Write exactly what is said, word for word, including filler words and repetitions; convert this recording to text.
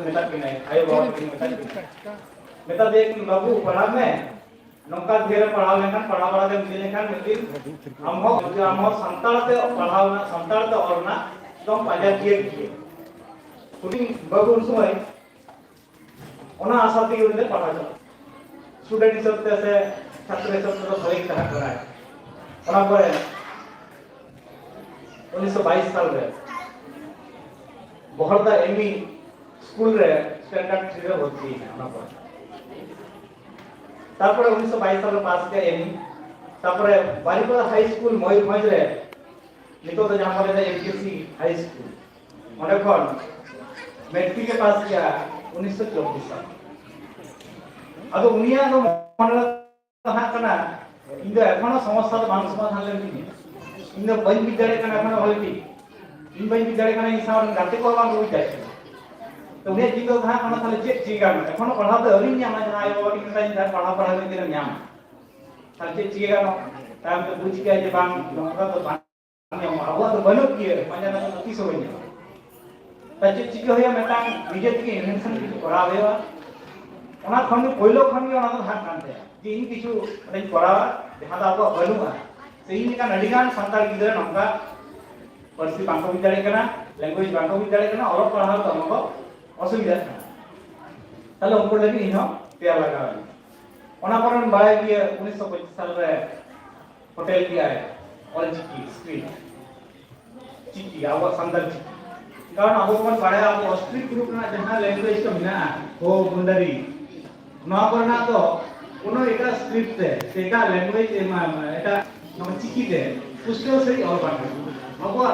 ᱢᱮᱛᱟᱜ ᱠᱤᱱᱟᱹᱭ, ᱟᱭᱳ ᱵᱟᱵᱟ ᱛᱟᱹᱠᱤᱱ ᱢᱮᱛᱟᱜ ᱠᱤᱱᱟᱹ᱾ ᱢᱮᱛᱟ ᱫᱮᱭᱟ ᱠᱤᱱ, "ᱵᱟᱹᱵᱩ, ᱯᱟᱲᱦᱟᱜ ᱢᱮ, ᱱᱚᱝᱠᱟ ᱰᱷᱮᱨ ᱮᱢ ᱯᱟᱲᱦᱟᱣ ᱞᱮᱱᱠᱷᱟᱱ, ᱯᱟᱲᱦᱟᱣ ᱵᱟᱲᱟ ᱛᱮᱢ ᱤᱫᱤ ᱞᱮᱱᱠᱷᱟᱱ, ᱢᱤᱫ ᱫᱤᱱ ᱟᱢ ᱦᱚᱸ, ᱟᱢ ᱦᱚᱸ ᱥᱟᱱᱛᱟᱲ ᱛᱮ ᱯᱟᱲᱦᱟᱣ ᱨᱮᱱᱟᱜ, ᱥᱟᱱᱛᱟᱲ ᱛᱮ ᱚᱞ ᱨᱮᱱᱟᱜ ᱫᱚᱢ ᱯᱟᱸᱡᱟ ᱠᱮᱭᱟ ᱜᱮᱭᱟ᱾" ᱦᱩᱰᱤᱧ ᱵᱟᱹᱵᱩ ᱩᱱ ᱥᱚᱢᱚᱭ ᱚᱱᱟ ᱟᱥᱟ ᱛᱮᱜᱮ ᱩᱱᱤ ᱫᱚᱭ ᱯᱟᱲᱦᱟᱣ ᱪᱟᱞᱟᱜᱼᱟ᱾ ᱥᱴᱩᱰᱮᱱᱴ ᱦᱤᱥᱟᱹᱵ ᱛᱮ ᱥᱮ ᱪᱷᱟᱛᱨᱚ ᱦᱤᱥᱟᱹᱵ ᱛᱮᱫᱚ ᱵᱷᱟᱹᱜᱤ ᱜᱮ ᱛᱟᱦᱮᱸ ᱠᱟᱱᱟᱭ᱾ ᱚᱱᱟ ᱯᱚᱨᱮ ᱩᱱᱤᱥᱥᱚ ᱵᱟᱭᱤᱥ ᱥᱟᱞ ᱨᱮ ᱵᱚᱦᱚᱲᱫᱟ ᱮᱢ ᱤ ᱥᱠᱩᱞ ᱨᱮ ᱥᱴᱮᱱᱰᱟᱨᱰ ᱛᱷᱨᱤ ᱨᱮ ᱵᱷᱚᱨᱛᱤᱭᱮᱱᱟ᱾ ᱚᱱᱟ ᱯᱚᱨᱮ, ᱛᱟᱨᱯᱚᱨᱮ ᱩᱱᱤᱥᱥᱚ ᱵᱟᱭᱤᱥ ᱥᱟᱞ ᱨᱮ ᱯᱟᱥ ᱠᱮᱫ ᱮᱢ ᱤ᱾ ᱛᱟᱨᱯᱚᱨᱮ ᱵᱟᱨᱤᱯᱟᱫᱟ ᱦᱟᱭ ᱥᱠᱩᱞ ᱢᱚᱭᱩᱨᱵᱷᱚᱸᱡᱽ ᱨᱮ, ᱱᱤᱛᱚᱜ ᱫᱚ ᱡᱟᱦᱟᱸ ᱠᱚ ᱞᱟᱹᱭᱫᱟ ᱮᱢ ᱠᱮ ᱥᱤ ᱦᱟᱭ ᱥᱠᱩᱞ, ᱚᱸᱰᱮ ᱠᱷᱚᱱ ᱢᱮᱴᱨᱤᱠ ᱮ ᱯᱟᱥ ᱠᱮᱫᱟ ᱩᱱᱤᱥᱥᱚ ᱪᱚᱵᱵᱤᱥ ᱥᱟᱞ᱾ ᱟᱫᱚ ᱩᱱᱤᱭᱟᱜ ᱫᱚ ᱢᱚᱱᱮ ᱨᱮ ᱛᱟᱦᱮᱸ ᱠᱟᱱᱟ, ᱤᱧ ᱫᱚ ᱮᱠᱷᱚᱱᱳ ᱥᱚᱢᱚᱥᱥᱟ ᱫᱚ ᱵᱟᱝ ᱥᱚᱢᱟᱫᱷᱟᱱ ᱞᱮᱱ ᱛᱤᱧᱟ᱾ ᱤᱧ ᱫᱚ ᱵᱟᱹᱧ ᱵᱩᱡᱽ ᱫᱟᱲᱮᱭᱟᱜ ᱠᱟᱱᱟ ᱮᱠᱷᱚᱱᱳ ᱵᱷᱟᱜᱮ ᱴᱷᱤᱠ᱾ ᱤᱧ ᱵᱟᱹᱧ ᱵᱩᱡᱽ ᱫᱟᱲᱮᱭᱟᱜ ᱠᱟᱱᱟ, ᱤᱧ ᱥᱟᱶ ᱨᱮᱱ ᱜᱟᱛᱮ ᱠᱚᱦᱚᱸ ᱵᱟᱝ ᱠᱚ ᱵᱩᱡᱽ ᱫᱟᱲᱮᱭᱟᱜ ᱠᱟᱱᱟ᱾ ᱛᱚ ᱩᱱᱤᱭᱟᱜ ᱪᱤᱱᱛᱟᱹ ᱫᱚ ᱛᱟᱦᱮᱸ ᱠᱟᱱᱟ, ᱛᱟᱦᱞᱮ ᱪᱮᱫ ᱪᱤᱠᱟᱹ ᱜᱟᱱᱚᱜᱼᱟ? ᱮᱠᱷᱚᱱᱳ ᱯᱟᱲᱦᱟᱣ ᱫᱚ ᱟᱹᱣᱨᱤᱧ ᱧᱟᱢᱟ, ᱡᱟᱦᱟᱸ ᱟᱭᱳ ᱵᱟᱵᱟ ᱠᱤᱱ ᱢᱮᱛᱟᱧ ᱛᱟᱦᱮᱸᱫ, "ᱯᱟᱲᱦᱟᱣ, ᱯᱟᱲᱦᱟᱣ ᱢᱮᱱᱛᱮ ᱧᱟᱢᱟ᱾" ᱛᱟᱦᱞᱮ ᱪᱮᱫ ᱪᱤᱠᱟᱹ ᱜᱟᱱᱚᱜᱼᱟ? ᱛᱟᱭᱚᱢ ᱛᱮ ᱵᱩᱡᱽ ᱠᱮᱫᱟ ᱡᱮ ᱵᱟᱝ, ᱱᱚᱝᱠᱟ ᱫᱚ ᱵᱟᱝ ᱧᱟᱢᱚᱜᱼᱟ, ᱟᱵᱚᱣᱟᱜ ᱫᱚ ᱵᱟᱹᱱᱩᱜ ᱜᱮᱭᱟ, ᱯᱟᱸᱡᱟ ᱠᱟᱛᱮ ᱫᱚ ᱛᱤᱥ ᱦᱚᱸ ᱵᱟᱹᱧ ᱧᱟᱢᱟ᱾ ᱛᱟᱦᱞᱮ ᱪᱮᱫ ᱪᱤᱠᱟᱹ ᱦᱩᱭᱩᱜᱼᱟ? ᱢᱤᱫᱴᱟᱝ ᱱᱤᱡᱮ ᱛᱮᱜᱮ ᱤᱱᱵᱷᱮᱱᱥᱚᱱ ᱠᱤᱪᱷᱩ ᱠᱚᱨᱟᱣ ᱦᱩᱭᱩᱜᱼᱟ᱾ ᱚᱱᱟ ᱠᱷᱚᱱ ᱜᱮ, ᱯᱳᱭᱞᱳ ᱠᱷᱚᱱ ᱜᱮ ᱚᱱᱟ ᱫᱚ ᱛᱟᱦᱮᱸ ᱠᱟᱱ ᱛᱟᱭᱟ ᱡᱮ ᱤᱧ ᱠᱤᱪᱷᱩ ᱚᱸᱰᱮᱧ ᱠᱚᱨᱟᱣᱟ, ᱡᱟᱦᱟᱸ ᱫᱚ ᱟᱵᱚᱣᱟᱜ ᱵᱟᱹᱱᱩᱜᱼᱟ᱾ ᱥᱮ ᱤᱧ ᱞᱮᱠᱟᱱ ᱟᱹᱰᱤ ᱜᱟᱱ ᱥᱟᱱᱛᱟᱲ ᱜᱤᱫᱽᱨᱟᱹ ᱱᱚᱝᱠᱟ ᱯᱟᱹᱨᱥᱤ ᱵᱟᱝᱠᱚ ᱵᱩᱡᱽ ᱫᱟᱲᱮᱭᱟᱜ ᱠᱟᱱᱟ, ᱞᱮᱝᱜᱩᱭᱮᱡᱽ ᱵᱟᱝᱠᱚ ᱵᱩᱡᱽ ᱫᱟᱲᱮᱭᱟᱜ ᱠᱟᱱᱟ, ᱚᱞᱚᱜ ᱯᱟᱲᱦᱟᱣ ᱫᱚ ᱚᱱᱟ ᱠᱚ ᱚᱥᱩᱵᱤᱫᱷᱟᱜ ᱠᱟᱱᱟ᱾ ᱛᱟᱦᱞᱮ ᱩᱱᱠᱩ ᱞᱟᱹᱜᱤᱫ ᱤᱧ ᱦᱚᱸ ᱛᱮᱭᱟᱨ ᱞᱟᱜᱟᱣ ᱤᱧᱟ᱾ ᱚᱱᱟ ᱯᱚᱨᱮ ᱵᱟᱲᱟᱭ ᱜᱮᱭᱟ, ᱩᱱᱤᱥᱥᱚ ᱯᱚᱸᱪᱤᱥ ᱥᱟᱞ ᱨᱮ ᱯᱷᱚᱴᱮᱞ ᱠᱮᱜᱼᱟᱭ ᱚᱞ ᱪᱤᱠᱤ ᱥᱠᱨᱤᱯᱴ, ᱪᱤᱠᱤ, ᱟᱵᱚᱣᱟᱜ ᱥᱟᱱᱛᱟᱲ ᱪᱤᱠᱤ᱾ ᱠᱟᱨᱚᱱ ᱟᱵᱚ ᱵᱚᱱ ᱵᱟᱲᱟᱭᱟ, ᱟᱵᱚ ᱚᱥᱴᱨᱤᱠ ᱜᱨᱩᱯ ᱨᱮᱱᱟᱜ ᱡᱟᱦᱟᱸ ᱞᱮᱝᱜᱩᱭᱮᱡᱽ ᱠᱚ ᱢᱮᱱᱟᱜᱼᱟ, ᱦᱳ, ᱢᱩᱱᱰᱟᱨᱤ, ᱱᱚᱣᱟ ᱠᱚᱨᱮᱱᱟᱜ ᱫᱚ ᱠᱳᱱᱳ ᱮᱴᱟᱜ ᱥᱠᱨᱤᱯᱴ ᱛᱮ ᱥᱮ ᱮᱴᱟᱜ ᱞᱮᱝᱜᱩᱭᱮᱡᱽ, ᱮᱴᱟᱜ ᱱᱚᱣᱟ ᱪᱤᱠᱤ ᱛᱮ ᱯᱩᱥᱴᱟᱹᱣ ᱥᱟᱺᱦᱤᱡ ᱚᱞ ᱵᱟᱝ ᱜᱟᱱᱚᱜᱼᱟ᱾ ᱟᱵᱚᱣᱟᱜ